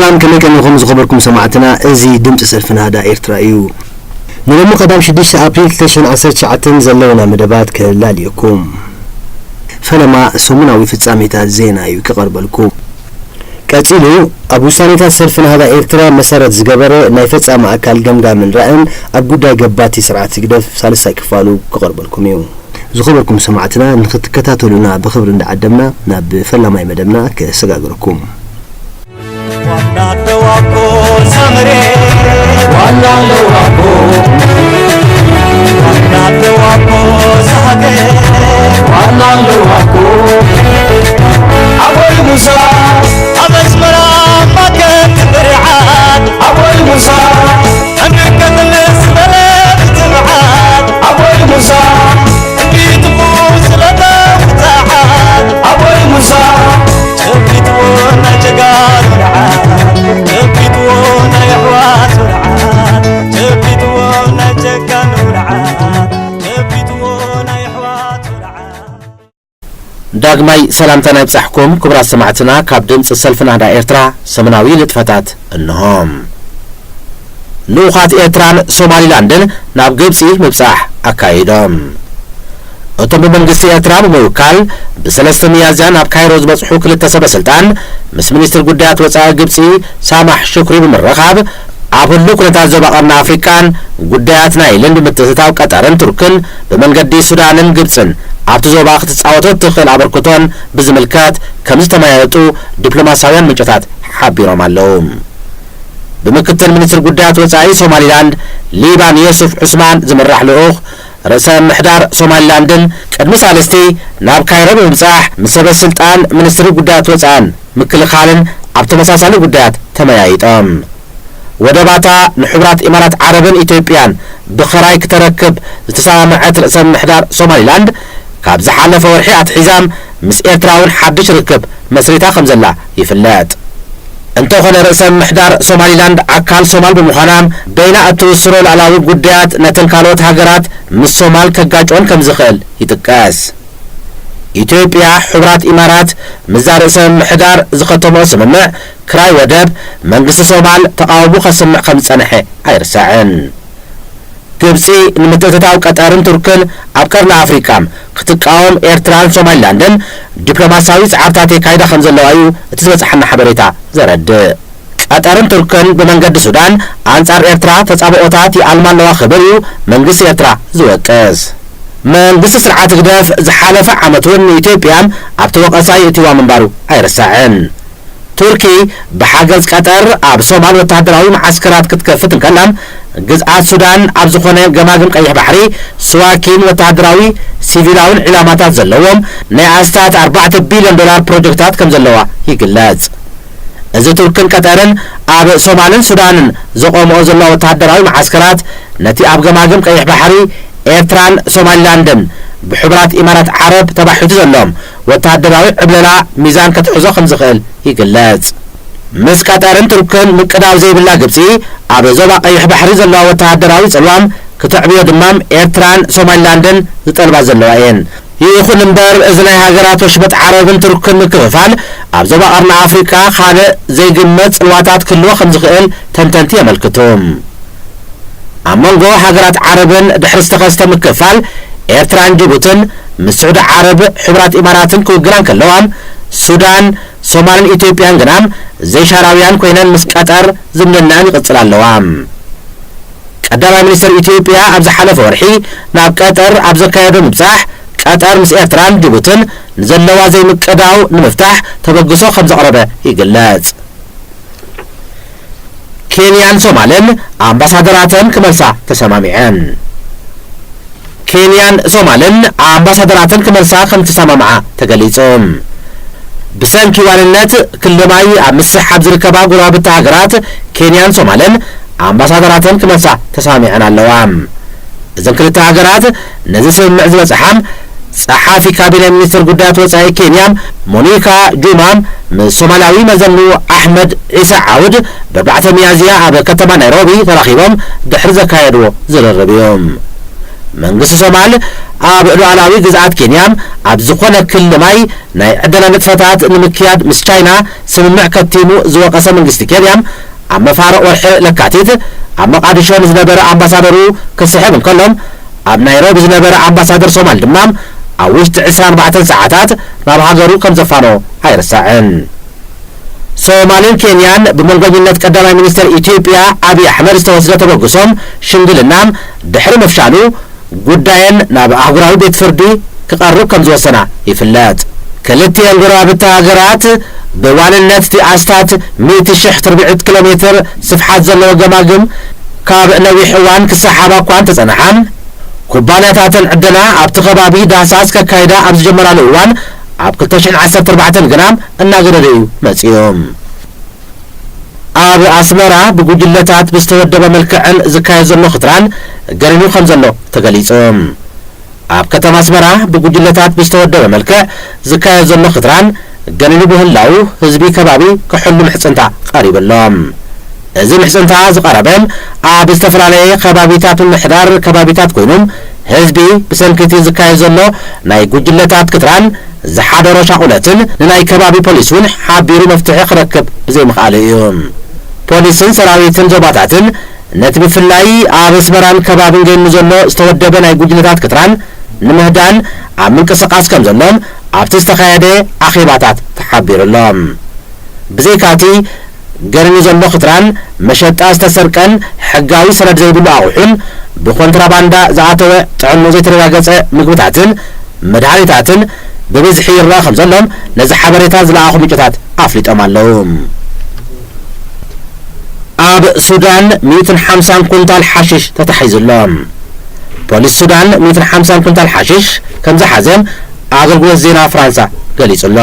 ሰላም፣ ከመይ ቀኒኹም ዝኸበርኩም ሰማዕትና? እዚ ድምፂ ሰልፊ ናህዳ ኤርትራ እዩ። ንሎሚ ቀዳም ሽዱሽተ ኣፕሪል ክልተ ሽሕን ዓሰርተ ትሽዓተን ዘለውና መደባት ከላልየኩም። ፈለማ ሰሙናዊ ፍጻሜታት ዜና እዩ ክቐርበልኩም። ቀጺሉ፣ ኣብ ውሳኔታት ሰልፊ ናህዳ ኤርትራ መሰረት ዝገበረ ናይ ፈጻሚ ኣካል ገምጋምን ራእን ኣብ ጉዳይ ገባቲ ስርዓት ህግደፍ ሳልሳይ ክፋሉ ክቐርበልኩም እዩ። ዝኸበርኩም ሰማዕትና፣ ንኽትከታተሉና ብኽብሪ እንዳዓደምና ናብ ፈላማይ መደብና ከሰጋግረኩም። ዋና ኣለዋ እኮ እዛ መሬት፣ ዋና ኣለዋ እኮ፣ ዋና ኣለዋ እኮ እዛ ሃገር፣ ዋና ኣለዋ እኮ። ኣቦይ ሙሳ ኣብ ኣስመራ ማከት ብርዓት፣ ኣቦይ ሙሳ ኣሜሪካ ክልል ዝበለ ብትብዓት፣ ኣቦይ ሙሳ እምቢትኡ ስለተውፅዓት፣ ኣቦይ ሙሳ ጨቢጥዎ ናይ ጀጋኑ ርዓት፣ ጨቢጥዎ ናይ ኣሕዋቱ ርዓት፣ ጨቢጥዎ ናይ ጀጋኑ ርዓት፣ ጨቢጥዎ ናይ ኣሕዋቱ ርዓት። ዳግማይ ሰላምታና ይብጻሕኩም ክቡራት ሰማዕትና፣ ካብ ድምጺ ሰልፊ ናህዳ ኤርትራ ሰሙናዊ ንጥፈታት እንሆ። ልኡኻት ኤርትራን ሶማሊላንድን ናብ ግብጺ ምብጻሕ ኣካይዶም። እቶም ብመንግስቲ ኤርትራ ብምውካል ብሰለስተ ሚያዝያ ናብ ካይሮ ዝበጽሑ ክልተ ሰበ ስልጣን፣ ምስ ሚኒስትር ጉዳያት ወጻኢ ግብጺ ሳማሕ ሹክሪ ብምርኻብ፣ ኣብ ህሉው ኩነታት ዞባ ቀርኒ ኣፍሪቃን ጉዳያት ናይልን ብምትእትታው ቀጠርን ቱርክን ብመንገዲ ሱዳንን ግብጽን ኣብቲ ዞባ ክትጻወቶ እትኽእል ኣበርክቶን ብዝምልከት ከም ዝተመያየጡ ዲፕሎማስያውያን ምንጭታት ሓቢሮም ኣለዉ። ብምክትል ሚኒስትር ጉዳያት ወጻኢ ሶማሊላንድ ሊባን የሱፍ ዑስማን ዝምራሕ ልኡኽ፣ ርእሰ ምሕዳር ሶማሊላንድን ቅድሚ ሳልስቲ ናብ ካይሮ ብምብጻሕ ምስ ሰበ ስልጣን ሚኒስትሪ ጉዳያት ወጻእን ምክልኻልን ኣብ ተመሳሳሊ ጉዳያት ተመያይጦም። ወደባታ ንሕቡራት ኢማራት ዓረብን ኢትዮጵያን ብኽራይ ክተረክብ ዝተሰማምዐት ርእሰ ምሕዳር ሶማሊላንድ፣ ካብ ዝሓለፈ ወርሒ ኣትሒዛ ምስ ኤርትራ እውን ሓድሽ ርክብ መስሪታ ከም ዘላ ይፍለጥ። እንተኾነ፣ ርእሰ ምሕዳር ሶማሊላንድ ኣካል ሶማል ብምዃና፣ በይና እትውስኖ ሉዓላዊ ጉዳያት ነተን ካልኦት ሃገራት ምስ ሶማል ከጋጭኦን ከም ዝኽእል ይጥቀስ። ኢትዮጵያ፣ ሕቡራት ኢማራት ምስዛ ርእሰ ምሕዳር ዝኸተምኦ ስምምዕ ክራይ ወደብ፣ መንግስቲ ሶማል ተቓውሞ ከስምዕ ከም ዝጸንሐ ኣይርሳዕን። ግብጺ ንምትእትታው ቀጠርን ቱርክን ኣብ ቀርኒ ኣፍሪቃ ክትቃወም ኤርትራን ሶማሊላንድን ዲፕሎማስያዊ ጻዕርታት የካይዳ ከም ዘለዋ እዩ እቲ ዝበጽሓና ሓበሬታ ዘረድእ። ቀጠርን ቱርክን ብመንገዲ ሱዳን ኣንጻር ኤርትራ ተጻብኦታት ይኣልማ ኣለዋ ክብል እዩ መንግስቲ ኤርትራ ዝወቅስ። መንግስቲ ስርዓት ህግደፍ ዝሓለፈ ዓመት እውን ንኢትዮጵያ ኣብቲ ወቐሳ የእትዋ ምንባሩ ኣይርሳዕን። ቱርኪ ብሓገዝ ቀጠር ኣብ ሶማል ወተሃደራዊ መዓስከራት ክትከፍት እንከላ፣ ግዝኣት ሱዳን ኣብ ዝኾነ ገማግም ቀይሕ ባሕሪ ስዋኪን ወተሃደራዊ ሲቪላውን ዒላማታት ዘለዎም ናይ ኣስታት ኣርባዕተ ቢልዮን ዶላር ፕሮጀክታት ከም ዘለዋ ይግለጽ። እዚ ቱርክን ቀጠርን ኣብ ሶማልን ሱዳንን ዘቆምኦ ዘለዋ ወተሃደራዊ መዓስከራት፣ ነቲ ኣብ ገማግም ቀይሕ ባሕሪ ኤርትራን ሶማሊላንድን ብሕቡራት ኢማራት ዓረብ ተባሒቱ ዘሎ ወተሃደራዊ ዕብለላ ሚዛን ከትሕዞ ከም ዝኽእል ይግለጽ። ምስ ቀጠርን ቱርክን ምቅዳው ዘይብላ ግብጺ፣ ኣብ ዞባ ቀይሕ ባሕሪ ዘለዋ ወተሃደራዊ ጽልዋ ክተዕብዮ ድማ ኤርትራን ሶማሊላንድን ዝጠልባ ዘለዋ እየን። ይኹን እምበር፣ እዚ ናይ ሃገራት ወሽመጥ ዓረብን ቱርክን ምክፍፋል፣ ኣብ ዞባ ቀርኒ ኣፍሪቃ ካልእ ዘይግመት ጽልዋታት ክህልዎ ከም ዝኽእል ተንተንቲ የመልክቱ። ኣብ መንጎ ሃገራት ዓረብን ድሕሪ ዝተኸስተ ምክፍፋል፣ ኤርትራን ጅቡትን ምስ ስዑዲ ዓረብ፣ ሕቡራት ኢማራትን ክውግና እንከለዋ፣ ሱዳን፣ ሶማልን ኢትዮጵያን ግና ዘይሻራውያን ኮይነን ምስ ቀጠር ዝምድናኣን ይቕጽላ ኣለዋ። ቀዳማይ ሚኒስትር ኢትዮጵያ ኣብ ዝሓለፈ ወርሒ ናብ ቀጠር ኣብ ዘካየዶ ምብጻሕ፣ ቀጠር ምስ ኤርትራን ጅቡትን ንዘለዋ ዘይምቅዳው ንምፍታሕ ተበግሶ ከም ዘቕረበ ይግለጽ። ኬንያን ሶማልን ኣምባሳደራተን ክመልሳ ተሰማሚዐን። ኬንያን ሶማልን ኣምባሳደራተን ክመልሳ ከም ዝተሰማምዓ ተገሊጹ። ብሰንኪ ዋንነት ክሊ ማይ ኣብ ምስሕሓብ ዝርከባ ጎረባብቲ ሃገራት ኬንያን ሶማልን ኣምባሳደራተን ክመልሳ ተሰማሚዐን ኣለዋ። እዘን ክልተ ሃገራት ነዚ ስምምዕ ዝበጽሓ፣ ጸሓፊ ካቢነ ሚኒስትር ጉዳያት ወጻኢ ኬንያ ሞኒካ ጁማ ምስ ሶማላዊ መዘንኡ ኣሕመድ ዒሳ ዓውድ በኣርባዕተ ሚያዝያ ኣብ ከተማ ናይሮቢ ተራኺቦም ድሕሪ ዘካየድዎ ዝርርብ እዩ። መንግስቲ ሶማል ኣብ ሉዓላዊ ግዝኣት ኬንያ ኣብ ዝኾነ ክሊ ማይ ናይ ዕደና ንጥፈታት ንምክያድ ምስ ቻይና ስምምዕ ከቲሙ ዝወቐሰ መንግስቲ ኬንያ፣ ኣብ መፋርቕ ወርሒ ለካቲት ኣብ መቓድሾ ንዝነበረ ኣምባሳደሩ ክስሕብ እንከሎ፣ ኣብ ናይሮቢ ዝነበረ ኣምባሳደር ሶማል ድማ ኣብ ውሽጢ ዕስራን ኣርባዕተን ሰዓታት ናብ ሃገሩ ከም ዘፋነዎ ኣይርሳዕን። ሶማልን ኬንያን ብመንጎኝነት ቀዳማይ ሚኒስትር ኢትዮጵያ ኣብይ ኣሕመድ ዝተወስደ ተበግሶ ሽምግልና ድሕሪ ምፍሻሉ፣ ጉዳየን ናብ ኣህጉራዊ ቤት ፍርዲ ክቐርብ ከም ዝወሰና ይፍለጥ። ክልቲኤን ጎረባብቲ ሃገራት ብዋንነት እቲ ኣስታት ሚእቲ ሺሕ ትርብዒት ኪሎ ሜትር ስፍሓት ዘለዎ ገማግም ካብ ነዊሕ እዋን ክሰሓባ እኳ እንተጸንሓ፣ ኩባንያታተን ዕደና ኣብቲ ከባቢ ዳህሳስ ከካይዳ ኣብ ዝጀመራሉ እዋን፣ ኣብ ክልተ ሽሕን ዓሰርተ ኣርባዕተን ግና እናገደደ እዩ መጺኡ። ኣብ ኣስመራ ብጉጅለታት ብዝተወደበ መልክዕን ዝካየድ ዘሎ ክትራን ገኒኑ ከም ዘሎ ተገሊጹ። ኣብ ከተማ ኣስመራ ብጉጅለታት ብዝተወደበ መልክዕ ዝካየድ ዘሎ ክትራን ገኒኑ ብህላው ህዝቢ ከባቢ ክሕሉ ምሕጽንታ ቀሪቡ ኣሎ። እዚ ምሕጽንታ ዝቐረበ ኣብ ዝተፈላለየ ከባቢታት ምምሕዳር ከባቢታት ኮይኑ፣ ህዝቢ ብሰንኪ እቲ ዝካየድ ዘሎ ናይ ጉጅለታት ክትራን ዝሓደሮ ሻቑለትን ንናይ ከባቢ ፖሊስ እውን ሓቢሩ መፍትሒ ክረክብ ብዘይምኽኣሉ እዩ። ፖሊስን ሰራዊትን ዞባታትን ነቲ ብፍላይ ኣብ ኣስመራን ከባብን ገይኑ ዘሎ ዝተወደበ ናይ ጉጅለታት ክትራን ንምህዳን ኣብ ምንቅስቓስ ከም ዘሎ ኣብቲ ዝተኻየደ ኣኼባታት ተሓቢሩ ኣሎ። ብዘይካቲ ገርኒ ዘሎ ክትራን መሸጣ ዝተሰርቀን ሕጋዊ ሰነድ ዘይብሉ ኣቑሑን ብኮንትራባንዳ ዝኣተወ ጥዕንኡ ዘይተረጋገጸ ምግብታትን መድሃኒታትን ብብዝሒ ይረኣ ከም ዘሎ ነዚ ሓበሬታ ዝለኣኹ ምንጭታት ኣፍሊጦም ኣለዉ። ኣብ ሱዳን ሚእትን ሓምሳን ኩንታል ሓሽሽ ተታሒዙ ኣሎ። ፖሊስ ሱዳን ሚእትን ሓምሳን ኩንታል ሓሽሽ ከም ዝሓዘ ኣገልግሎት ዜና ፍራንሳ ገሊጹ ኣሎ።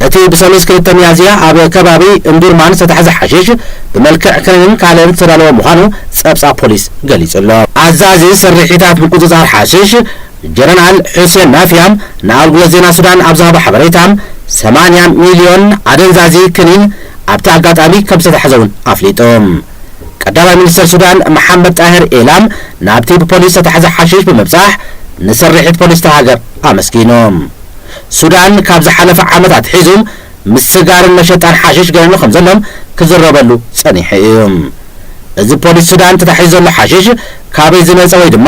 እቲ ብሰሉስ ክልተ ሚያዝያ ኣብ ከባቢ እምዱርማን ዝተታሕዘ ሓሽሽ ብመልክዕ ክኒንን ካልእን ዝተዳለወ ምዃኑ ጸብጻብ ፖሊስ ገሊጹ ኣሎ። ኣዛዚ ስርሒታት ምቁጽጻር ሓሽሽ ጀነራል ሑሴን ናፊያ ንኣገልግሎት ዜና ሱዳን ኣብ ዝሃቦ ሓበሬታ፣ ሰማንያ ሚልዮን ኣደንዛዚ ክኒን ኣብቲ ኣጋጣሚ ከም ዝተታሕዘ እውን ኣፍሊጡ። ቀዳማይ ሚኒስትር ሱዳን መሓመድ ጣሂር ኤላም ናብቲ ብፖሊስ ዝተታሕዘ ሓሽሽ ብምብጻሕ ንስርሒት ፖሊስ እታ ሃገር ኣመስጊኑ። ሱዳን ካብ ዝሓለፈ ዓመት ኣትሒዙ ምስጋርን መሸጣን ሓሽሽ ገኒኑ ከም ዘሎ ክዝረበሉ ጸኒሑ እዩ። እዚ ፖሊስ ሱዳን ተታሒዙ ዘሎ ሓሽሽ ካበይ ዝመጸ ወይ ድማ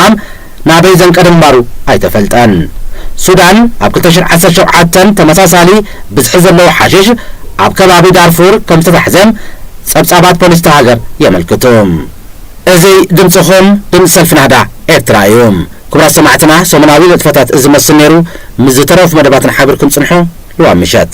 ናበይ ዘንቀደ ምንባሩ ኣይተፈልጠን። ሱዳን ኣብ ክልተ ሽሕን ዓሰርተ ሸውዓተን ተመሳሳሊ ብዝሒ ዘለዎ ሓሽሽ ኣብ ከባቢ ዳርፉር ከም ዝተታሕዘ ጸብጻባት ፖሊስ እታ ሃገር የመልክቱ። እዚ ድምጽኹም ድምጺ ሰልፊ ናህዳ ኤርትራ እዩ። ክቡራት ሰማዕትና፣ ሰሙናዊ ንጥፈታት እዚ መስል ነይሩ። ምስ ዝተረፉ መደባትና ሓቢርኩም ጽንሑ። ልዋም ምሸት።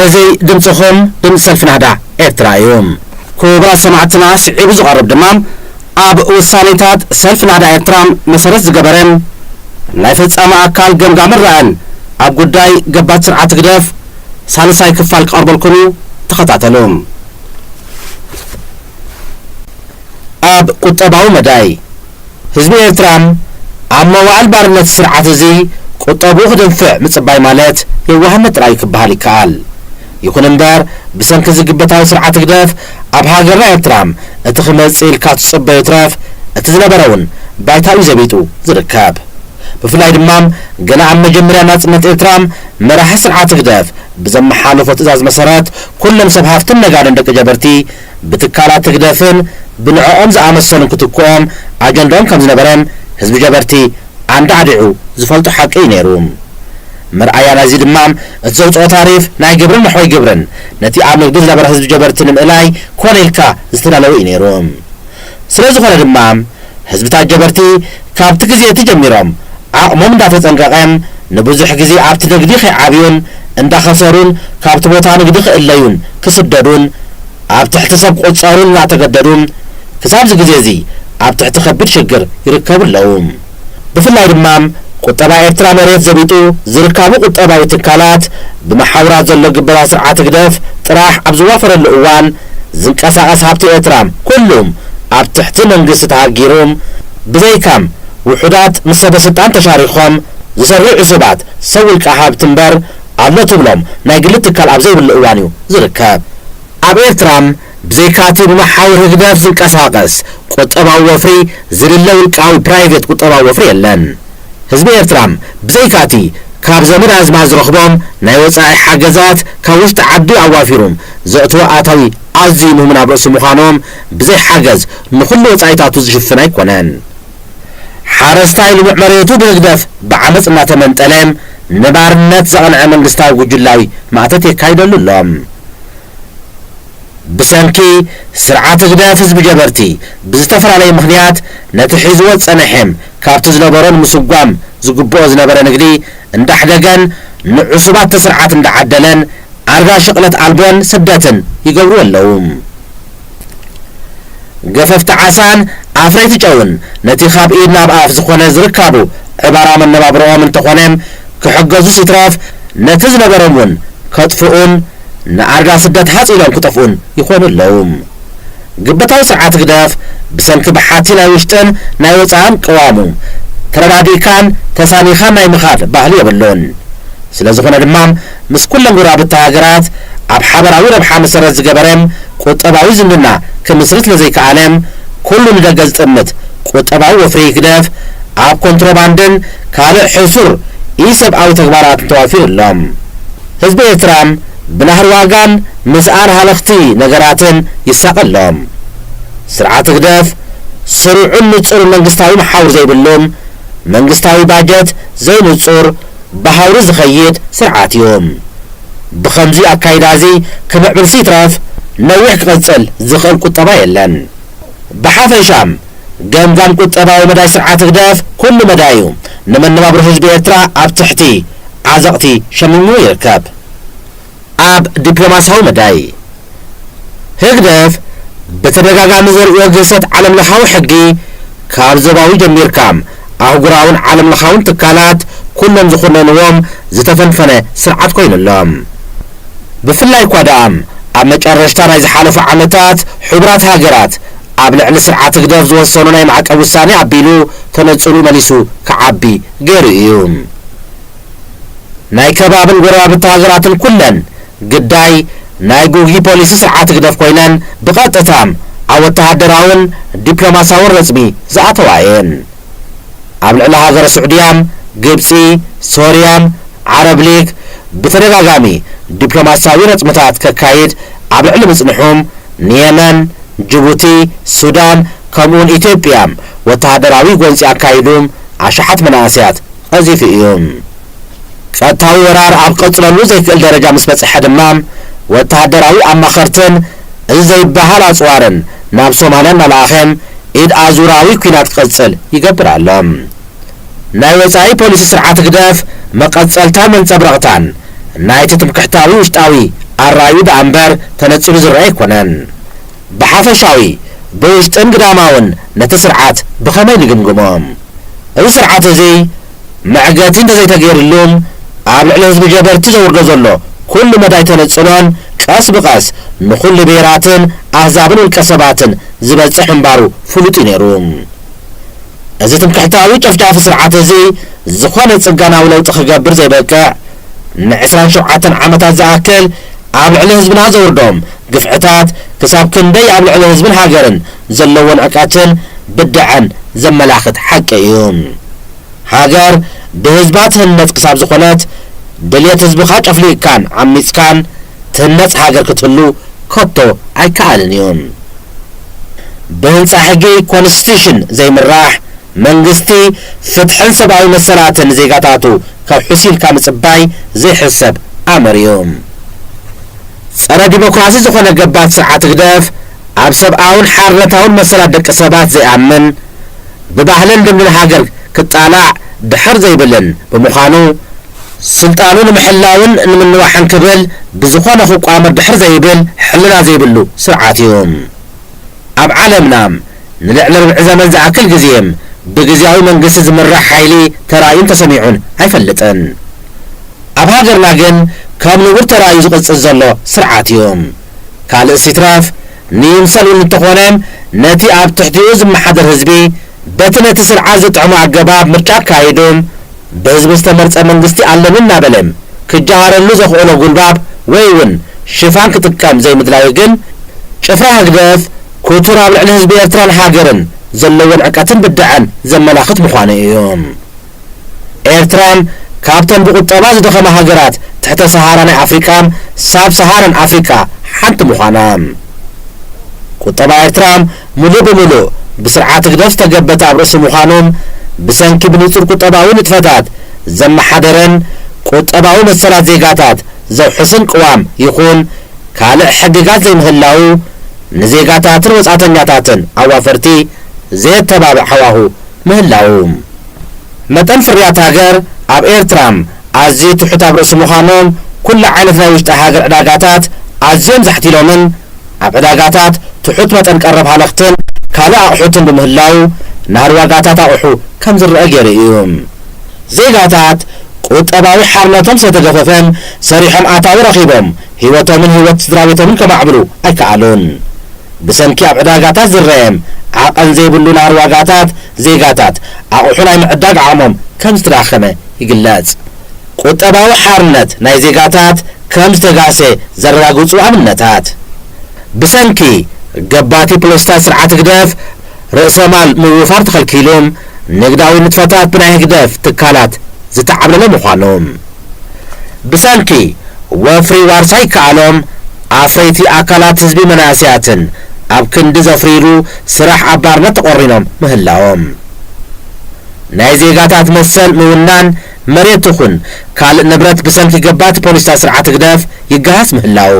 እዚ ድምፅኹም ድምፂ ሰልፊ ናህዳ ኤርትራ እዩ። ክቡራት ሰማዕትና፣ ስዒቡ ዝቐርብ ድማ ኣብ ውሳኔታት ሰልፊ ናህዳ ኤርትራ መሰረት ዝገበረ ናይ ፈጻሚ ኣካል ገምጋምን ራእን ኣብ ጉዳይ ገባቲ ስርዓት ህግደፍ ሳልሳይ ክፋል ክቐርበልኩም እዩ። ተኸታተሉ። ኣብ ቁጠባዊ መዳይ፣ ህዝቢ ኤርትራ ኣብ መዋእል ባርነት ስርዓት እዚ ቁጠብኡ ክድንፍዕ ምጽባይ ማለት የዋህነት ጥራይ ክበሃል ይከኣል። ይኹን እምበር፣ ብሰንኪ እዚ ግበታዊ ስርዓት ህግደፍ ኣብ ሃገርና ኤርትራ እቲ ክመጽእ ኢልካ ትጽበዮ ይትረፍ፣ እቲ ዝነበረ እውን ባይታኡ እዩ ዘቢጡ ዝርከብ። ብፍላይ ድማ ገና ኣብ መጀመርያ ናጽነት ኤርትራ መራሒ ስርዓት ህግደፍ ብዘመሓለፎ ትእዛዝ መሰረት ኩሎም ሰብ ሃፍትን ነጋድን ደቂ ጀበርቲ ብትካላት ህግደፍን ብንዕኦም ዝኣመሰሉን ክትክኦም ኣጀንድኦም ከም ዝነበረ ህዝቢ ጀበርቲ ኣንዳዕዲዑ ዝፈልጦ ሓቂ እዩ ነይሩ። መርኣያ ናይዚ ድማ እቲ ዘውፅኦ ታሪፍ ናይ ግብርን መሕወይ ግብርን ነቲ ኣብ ንግዲ ዝነበረ ህዝቢ ጀበርቲ ንምእላይ ኮነ ኢልካ ዝተዳለወ እዩ ነይሩ። ስለ ዝኾነ ድማ ህዝብታት ጀበርቲ ካብቲ ግዜ እቲ ጀሚሮም ዓቕሞም እንዳተጸንቀቐ ንብዙሕ ግዜ ኣብቲ ንግዲ ከይዓብዩን እንዳኸሰሩን ካብቲ ቦታ ንግዲ ክእለዩን ክስደዱን ኣብ ትሕቲ ሰብ ክቑጸሩን እናተገደዱ ክሳብ እዚ ግዜ እዚ ኣብ ትሕቲ ከቢድ ሽግር ይርከቡ ኣለዉ። ብፍላይ ድማ ቁጠባ ኤርትራ መሬት ዘቢጡ ዝርካቡ ቁጠባዊ ትካላት ብመሓውራት ዘሎ ግበታዊ ስርዓት ህግደፍ ጥራሕ ኣብ ዝዋፈረሉ እዋን ዝንቀሳቐስ ሃብቲ ኤርትራ ኩሉ ኣብ ትሕቲ መንግስቲ ተሃጊሩ ብዘይካም ውሑዳት ምስ ሰበ ስልጣን ተሻሪኾም ዝሰርሑ ዕሱባት ሰብ ውልቀ ሃብቲ እምበር ኣሎ ትብሎም ናይ ግሊ ትካል ኣብ ዘይብሉ እዋን እዩ ዝርከብ። ኣብ ኤርትራ ብዘይካቲ ብመሓውር ህግደፍ ዝንቀሳቐስ ቁጠባዊ ወፍሪ ዝልለ ውልቃዊ ፕራይቬት ቁጠባዊ ወፍሪ የለን። ህዝቢ ኤርትራ ብዘይካቲ ካብ ዘመድ ኣዝማድ ዝረኽቦም ናይ ወጻኢ ሓገዛት ካብ ውሽጢ ዓዲ ኣዋፊሩ ዘእትዎ ኣታዊ ኣዝዩ ምህሙን ኣብ ርእሱ ምዃኖም ብዘይ ሓገዝ ንኹሉ ወጻኢታቱ ዝሽፍን ኣይኮነን። ሓረስታይ ልሙዕ መሬቱ ብህግደፍ ብዓመጽ እናተመንጠለ ንባርነት ዘቕንዐ መንግስታዊ ጉጅላዊ ማእተት የካይደሉ ኣሎ። ብሰንኪ ስርዓት ህግደፍ ህዝቢ ጀበርቲ ብዝተፈላለየ ምኽንያት ነቲ ሒዝዎ ዝጸንሐ ካብቲ ዝነበሮ ንምስጓም ዝግብኦ ዝነበረ ንግዲ እንዳሕደገን ንዕሱባት እቲ ስርዓት እንዳዓደለን ኣርጋ ሽቕለት ኣልቦን ስደትን ይገብሩ ኣለዉ። ገፈፍቲ ዓሳን ኣፍረይቲ ጨውን ነቲ ካብ ኢድ ናብ ኣፍ ዝኾነ ዝርካቡ ዕባራ መነባብሮኦም እንተኾነ ክሕገዙ ሲትረፍ ነቲ ዝነበሮም እውን ከጥፍኡን ንኣርጋ ስደት ሃጽ ኢሎም ክጠፍኡን ይኾኑ ኣለዉ። ግበታዊ ስርዓት ህግደፍ ብሰንኪ ብሓቲ ናይ ውሽጥን ናይ ወጻእን ቅዋሙ ተረዳዲእካን ተሳኒኻን ናይ ምኻድ ባህሊ የብሉን። ስለ ዝኾነ ድማ ምስ ኩለን ጎረባብቲ ሃገራት ኣብ ሓበራዊ ረብሓ መሰረት ዝገበረ ቁጠባዊ ዝምድና ክምስርት ስለዘይከኣለ ኩሉ ንደገ ዝጥምት ቁጠባዊ ወፍሪ ህግደፍ ኣብ ኮንትሮባንድን ካልእ ሕሱር ኢሰብኣዊ ተግባራትን ተዋፊሩ ኣሎ። ህዝቢ ኤርትራ ብናህሪ ዋጋን ምስኣን ሃለኽቲ ነገራትን ይሳቐ ኣሎ። ስርዓት ህግደፍ ስሩዕን ንጹርን መንግስታዊ መሓውር ዘይብሉ መንግስታዊ ባጀት ዘይንጹር ብሃውሪ ዝኸይድ ስርዓት እዩ። ብኸምዚ ኣካይዳ እዚ ክምዕብል ሲትረፍ ነዊሕ ክቕጽል ዝኽእል ቁጠባ የለን። ብሓፈሻ ገምጋም ቁጠባዊ መዳይ ስርዓት ህግደፍ ኩሉ መዳዩ ንመነባብሮ ህዝቢ ኤርትራ ኣብ ትሕቲ ዓዘቕቲ ሸሚሙ ይርከብ። ኣብ ዲፕሎማሲያዊ መዳይ ህግደፍ ብተደጋጋሚ ዘርእዮ ግህሰት ዓለምለኻዊ ሕጊ ካብ ዞባዊ ጀሚርካ ኣህጉራውን ዓለምለኻውን ትካላት ኩሎም ዝኹነንዎም ዝተፈንፈነ ስርዓት ኮይኑ ኣሎ። ብፍላይ እኳ ደኣ ኣብ መጨረሽታ ናይ ዝሓለፉ ዓመታት ሕቡራት ሃገራት ኣብ ልዕሊ ስርዓት ህግደፍ ዝወሰኖ ናይ ማዕቀብ ውሳኔ ኣቢሉ ተነጽሩ መሊሱ ክዓቢ ገይሩ እዩ። ናይ ከባብን ጎረባብቲ ሃገራትን ኩለን ግዳይ ናይ ጉግዪ ፖሊሲ ስርዓት ህግደፍ ኮይነን ብቐጥታ ኣብ ወተሃደራውን ዲፕሎማሲያውን ረጽሚ ዝኣተዋ እየን። ኣብ ልዕሊ ሃገረ ስዑድያ፣ ግብጺ፣ ሶርያ፣ ዓረብ ሊግ ብተደጋጋሚ ዲፕሎማሲያዊ ረጽምታት ከካይድ ኣብ ልዕሊ ምጽንሑ ንየመን፣ ጅቡቲ፣ ሱዳን ከምኡውን ኢትዮጵያ ወተሃደራዊ ጎንጺ ኣካይዱ ኣሽሓት መናእሰያት ቀዚፉ እዩ። ቀጥታዊ ወራር ኣብ ቀጽለሉ ዘይክእል ደረጃ ምስ በጽሐ ድማ ወተሃደራዊ ኣማኸርትን እዚ ዘይበሃል ኣጽዋርን ናብ ሶማልያ እናለኣኸ ኢድ ኣዙራዊ ኲናት ክቐጽል ይገብር ኣሎ። ናይ ወጻኢ ፖሊሲ ስርዓት ህግደፍ መቐጸልታን መንጸብረቕታን ናይቲ ትምክሕታዊ ውሽጣዊ ኣራዩ ደኣ እምበር ተነጺሩ ዝረኣ ኣይኮነን። ብሓፈሻዊ፣ ብውሽጥን ግዳማውን ነቲ ስርዓት ብኸመይ ንግምግሞ? እዚ ስርዓት እዚ መዕገቲ እንተዘይተገይርሉ፣ ኣብ ልዕሊ ህዝቢ ጀበርቲ ዘውርዶ ዘሎ ኩሉ መዳይ ተነጽሎን ቀስ ብቐስ ንኹሉ ብሄራትን ኣህዛብን ውልቀ ሰባትን ዝበጽሕ ምንባሩ ፍሉጥ እዩ ነይሩ። እዚ ትምክሕታዊ ጨፍጫፊ ስርዓት እዚ ዝኾነ ጽገናዊ ለውጢ ክገብር ዘይበቅዕ፣ ንዕስራን ሸውዓተን ዓመታት ዝኣክል ኣብ ልዕሊ ህዝብና ዘውርዶም ግፍዕታት ክሳብ ክንደይ ኣብ ልዕሊ ህዝብን ሃገርን ዘለዎን ዕቀትን ብድዐን ዘመላኽት ሓቂ እዩ። ሃገር ብህዝባ ትህነጽ ክሳብ ዝኾነት፣ ድልየት ህዝብኻ ጨፍሊቕካን ዓሚጽካን ትህነጽ ሃገር ክትህሉ ከቶ ኣይከኣልን እዩ። ብህንጻ ሕጊ ኮንስቲቱሽን ዘይምራሕ መንግስቲ፣ ፍትሕን ሰብኣዊ መሰላትን ዜጋታቱ ከውሕስ ኢልካ ምጽባይ ዘይሕሰብ ኣምር እዩ። ጸረ ዲሞክራሲ ዝኾነ ገባቲ ስርዓት ህግደፍ፣ ኣብ ሰብኣውን ሓርነታውን መሰላት ደቂ ሰባት ዘይኣምን፣ ብባህልን ልምድን ሃገር ክጣላዕ ድሕር ዘይብልን ብምዃኑ፣ ስልጣኑ ንምሕላውን ንምንዋሕን ክብል ብዝኾነ ክቋመር ድሕር ዘይብል ሕልና ዘይብሉ ስርዓት እዩ። ኣብ ዓለምና ንልዕሊ ርብዒ ዘመን ዝኣክል ግዜ ብግዝያዊ መንግስቲ ዝምራሕ ሓይሊ ተራእዩን ተሰሚዑን ኣይፈልጥን። ኣብ ሃገርና ግን ከም ንቡር ተራእዩ ዝቕጽል ዘሎ ስርዓት እዩ። ካልእስ ይትረፍ፣ ንይምሰል እውን እንተኾነ፣ ነቲ ኣብ ትሕቲኡ ዝመሓደር ህዝቢ በቲ ነቲ ስርዓት ዝጥዕሞ ኣገባብ ምርጫ ኣካይዱ፣ ብህዝቢ ዝተመርጸ መንግስቲ ኣለኒ እናበለ ክጀሃረሉ ዘኽእሎ ጉልባብ ወይ እውን ሽፋን ክጥቀም ዘይምድላዩ ግን፣ ጭፍራ ህግደፍ ክቱር ኣብ ልዕሊ ህዝቢ ኤርትራን ሃገርን ዘለዎን ዕቀትን ብድዐን ዘመላኽት ምዃኑ እዩ። ኤርትራ ካብተን ብቁጠባ ዝደኸማ ሃገራት ትሕተ ሰሃራ ናይ ኣፍሪቃ፣ ሳብ ሰሃራን ኣፍሪቃ፣ ሓንቲ ምዃና፣ ቁጠባ ኤርትራ ምሉእ ብምሉእ ብስርዓት ህግደፍ ዝተገበተ ኣብ ርእሲ ምዃኑ፣ ብሰንኪ ብንጹር ቁጠባዊ ንጥፈታት ዘመሓደረን ቁጠባዊ መሰላት ዜጋታት ዘውሕስን ቅዋም ይኹን ካልእ ሕግጋት ዘይምህላዉ፣ ንዜጋታትን ወጻእተኛታትን ኣዋፈርቲ ዘየተባብዕ ሃዋሁ ምህላዉ፣ መጠን ፍርያት ሃገር ኣብ ኤርትራ ኣዝዩ ትሑት ኣብ ርእሲ ምዃኑ፣ ኩሉ ዓይነት ናይ ውሽጢ ሃገር ዕዳጋታት ኣዝዮም ዛሕቲሎምን ኣብ ዕዳጋታት ትሑት መጠን ቀረብ ሃለኽትን ካልእ ኣቑሑትን ብምህላዉ፣ ናህሪ ዋጋታት ኣቑሑ ከም ዝረአ ገይሩ እዩ። ዜጋታት ቁጠባዊ ሓርነቶም ስለተገፈፈ፣ ሰሪሖም ኣታዊ ረኺቦም ህይወቶምን ህይወት ስድራ ቤቶምን ከማዕብሉ ኣይከኣሉን። ብሰንኪ ኣብ ዕዳጋታት ዝረአ ዓቐን ዘይብሉ ናህሪ ዋጋታት፣ ዜጋታት ኣቑሑ ናይ ምዕዳግ ዓቕሞም ከም ዝተዳኸመ ይግለጽ። ቁጠባዊ ሓርነት ናይ ዜጋታት ከም ዝተጋሰ ዘረጋግጹ ኣብነታት፣ ብሰንኪ ገባቲ ፖለቲካል ስርዓት ህግደፍ ርእሰ ማል ምውፋር ተኸልኪሉ፣ ንግዳዊ ንጥፈታት ብናይ ህግደፍ ትካላት ዝተዓብለለ ምዃኑ፣ ብሰንኪ ወፍሪ ዋርሳይ ከኣሎም ኣፍረይቲ ኣካላት ህዝቢ መናእሰያትን ኣብ ክንዲ ዘፍርይሉ ስራሕ ኣብ ባርነት ተቖሪኖም ምህላዎም፣ ናይ ዜጋታት መሰል ምውናን መሬት ይኹን ካልእ ንብረት ብሰንኪ ገባቲ ፖሊስታት ስርዓት ህግደፍ ይገሃስ ምህላዉ፣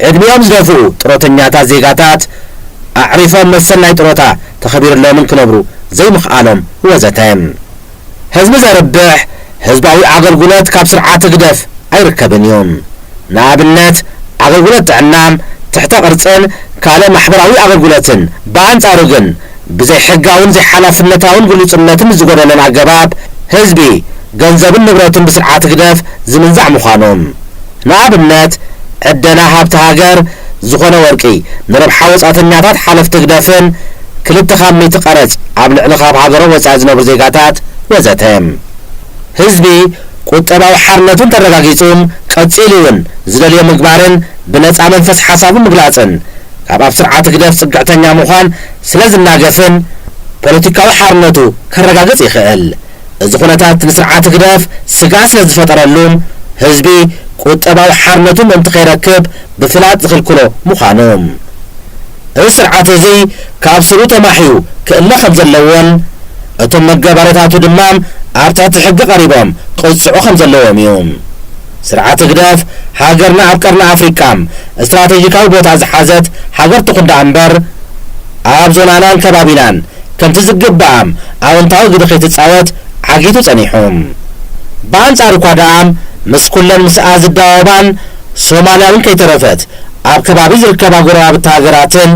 ዕድሚኦም ዝደፍኡ ጥሮተኛታት ዜጋታት ኣዕሪፎም መሰል ናይ ጥሮታ ተኸቢርሎምን ክነብሩ ዘይምኽኣሎም ወዘተ። ህዝቢ ዘርብሕ ህዝባዊ ኣገልግሎት ካብ ስርዓት ህግደፍ ኣይርከብን እዩ። ንኣብነት፣ ኣገልግሎት ጥዕና፣ ትሕተ ቅርጽን ካልእ ማሕበራዊ ኣገልግሎትን። ብኣንጻሩ ግን፣ ብዘይሕጋውን ዘይሓላፍነታውን ግሉጽነትን ዝጎደለን ኣገባብ ህዝቢ፣ ገንዘቡን ንብረቱን ብስርዓት ህግደፍ ዝምንዛዕ ምዃኑ። ንኣብነት፣ ዕደና ሃብቲ ሃገር ዝኾነ ወርቂ ንረብሓ ወጻእተኛታት ሓለፍቲ ህግደፍን ክልተ ካብ ሚእቲ ቀረጽ ኣብ ልዕሊ ካብ ሃገሮም ወጻኢ ዝነብሩ ዜጋታት ወዘተ። ህዝቢ ቁጠባዊ ሓርነቱ እንተረጋጊጹ፣ ቀጺሉ እውን ዝደልዮ ምግባርን ብነጻ መንፈስ ሓሳቡ ምግላጽን ካብ ኣብ ስርዓት ህግደፍ ጽግዕተኛ ምዃን ስለ ዝናገፍን ፖለቲካዊ ሓርነቱ ከረጋግጽ ይኽእል። እዚ ኩነታት ንስርዓት ህግደፍ ስግኣት ስለ ዝፈጠረሉ፣ ህዝቢ ቁጠባዊ ሓርነቱ ምእንቲ ከይረክብ ብፍላጥ ዝኽልክሎ ምዃኑ፣ እዚ ስርዓት እዚ ካብ ስሩ ተማሕዩ ክእለ ከም ዘለዎን፣ እቶም መጋበርያታቱ ድማ ኣብ ትሕቲ ሕጊ ቀሪቦም ክቕጽዑ ከም ዘለዎም እዩ። ስርዓት ህግደፍ፣ ሃገርና ኣብ ቀርኒ ኣፍሪቃ ስትራቴጂካዊ ቦታ ዝሓዘት ሃገር ትኹን ደኣ እምበር፣ ኣብ ዞናናን ከባቢናን ከምቲ ዝግባኣ ኣወንታዊ ግደ ከይትጻወት ዓጊቱ ጸኒሑ። ብኣንጻሩ እኳ ደኣ፣ ምስ ኩለን ምስኣ ዝዳወባን ሶማልያ እውን ከይተረፈት ኣብ ከባቢ ዝርከባ ጎረባብቲ ሃገራትን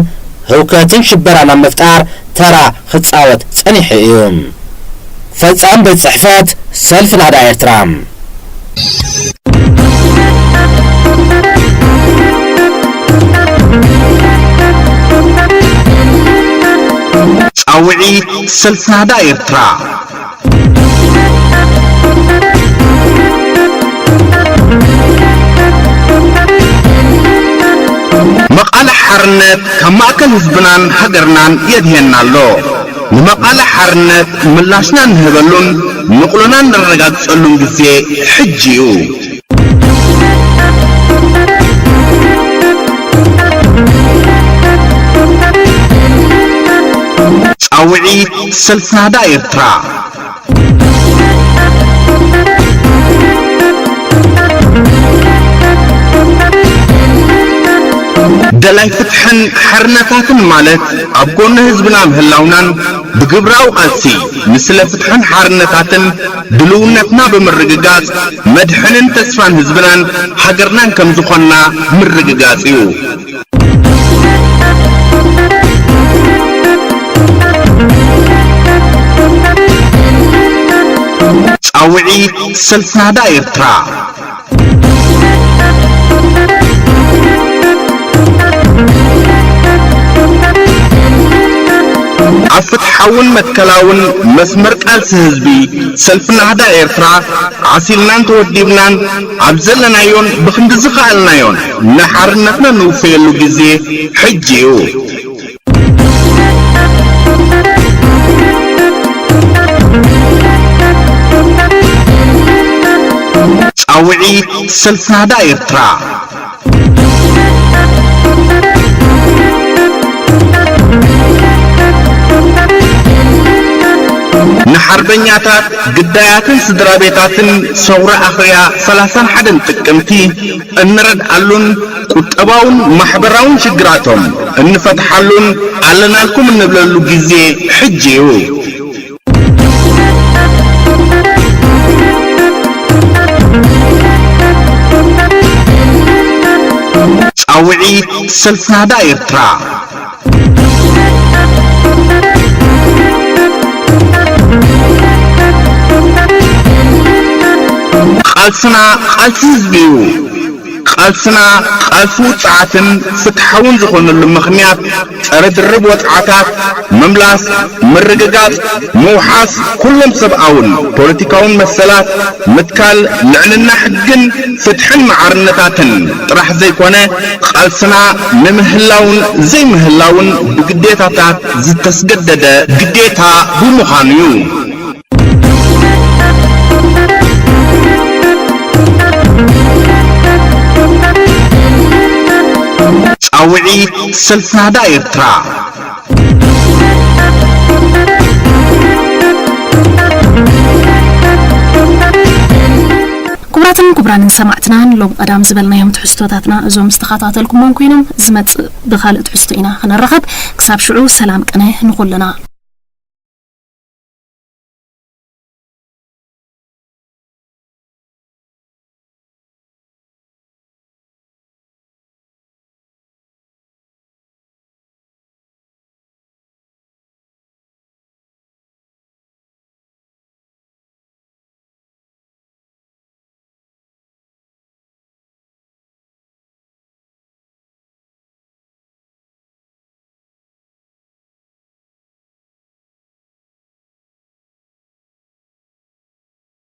ህውከትን ሽበራን ኣብ ምፍጣር ተራ ክጻወት ጸኒሑ እዩ። ፈጻሚ ቤት ጽሕፈት ሰልፊ ናህዳ ኤርትራ። ጻውዒት ሰልፊ ናህዳ ኤርትራ። መቓልሕ ሓርነት ካብ ማእከል ህዝብናን ሃገርናን የድህየና ኣሎ። ንመቓልሕ ሓርነት ምላሽና እንህበሉን ንቕሎና እነረጋግጸሉን ግዜ ሕጂ እዩ። ጻውዒት ሰልፊ ናህዳ ኤርትራ። ደላይ ፍትሕን ሓርነታትን ማለት ኣብ ጎኒ ህዝብና ምህላውናን ብግብራዊ ቃልሲ ንስለ ፍትሕን ሓርነታትን ድልውነትና ብምርግጋጽ መድሕንን ተስፋን ህዝብናን ሃገርናን ከም ዝኾንና ምርግጋጽ እዩ። ጻውዒት ሰልፊ ናህዳ ኤርትራ። ኣብ ፍትሓውን መትከላውን መስመር ቃልሲ ህዝቢ ሰልፊ ናህዳ ኤርትራ ዓሲልናን ተወዲብናን ኣብ ዘለናዮን ብኽንዲ ዝኸኣልናዮን ንሓርነትና ንውፈየሉ ግዜ ሕጂ እዩ። ጻውዒት ሰልፊ ናህዳ ኤርትራ። ንሓርበኛታት ግዳያትን ስድራ ቤታትን ሰውራ ኣኽርያ ሰላሳን ሓደን ጥቅምቲ እንረድኣሉን ቁጠባውን ማሕበራውን ሽግራቶም እንፈትሓሉን ኣለናልኩም እንብለሉ ግዜ ሕጂ እዩ። ጻውዒት ሰልፊ ናህዳ ኤርትራ። ቃልስና ቃልሲ ህዝቢ እዩ። ቃልስና ቃልሲ ውጽዓትን ፍትሓውን ዝኾነሉ ምኽንያት ጸረ ድርብ ወጽዓታት ምምላስ፣ ምርግጋጽ፣ ምውሓስ ኩሎም ሰብኣውን ፖለቲካውን መሰላት ምትካል፣ ልዕልና ሕግን ፍትሕን መዓርነታትን ጥራሕ ዘይኮነ፣ ቃልስና ንምህላውን ዘይምህላውን ብግዴታታት ዝተስገደደ ግዴታ ብምዃኑ እዩ። ጻውዒት ሰልፊ ናህዳ ኤርትራ። ክቡራትን ክቡራንን ሰማዕትና፣ ንሎም ቀዳም ዝበልናዮም ትሕዝቶታትና እዞም ዝተኸታተልኩሞም ኮይኖም፣ ዝመጽእ ብኻልእ ትሕዝቶ ኢና ክንራኸብ። ክሳብ ሽዑ ሰላም ቅነ ንኹልና።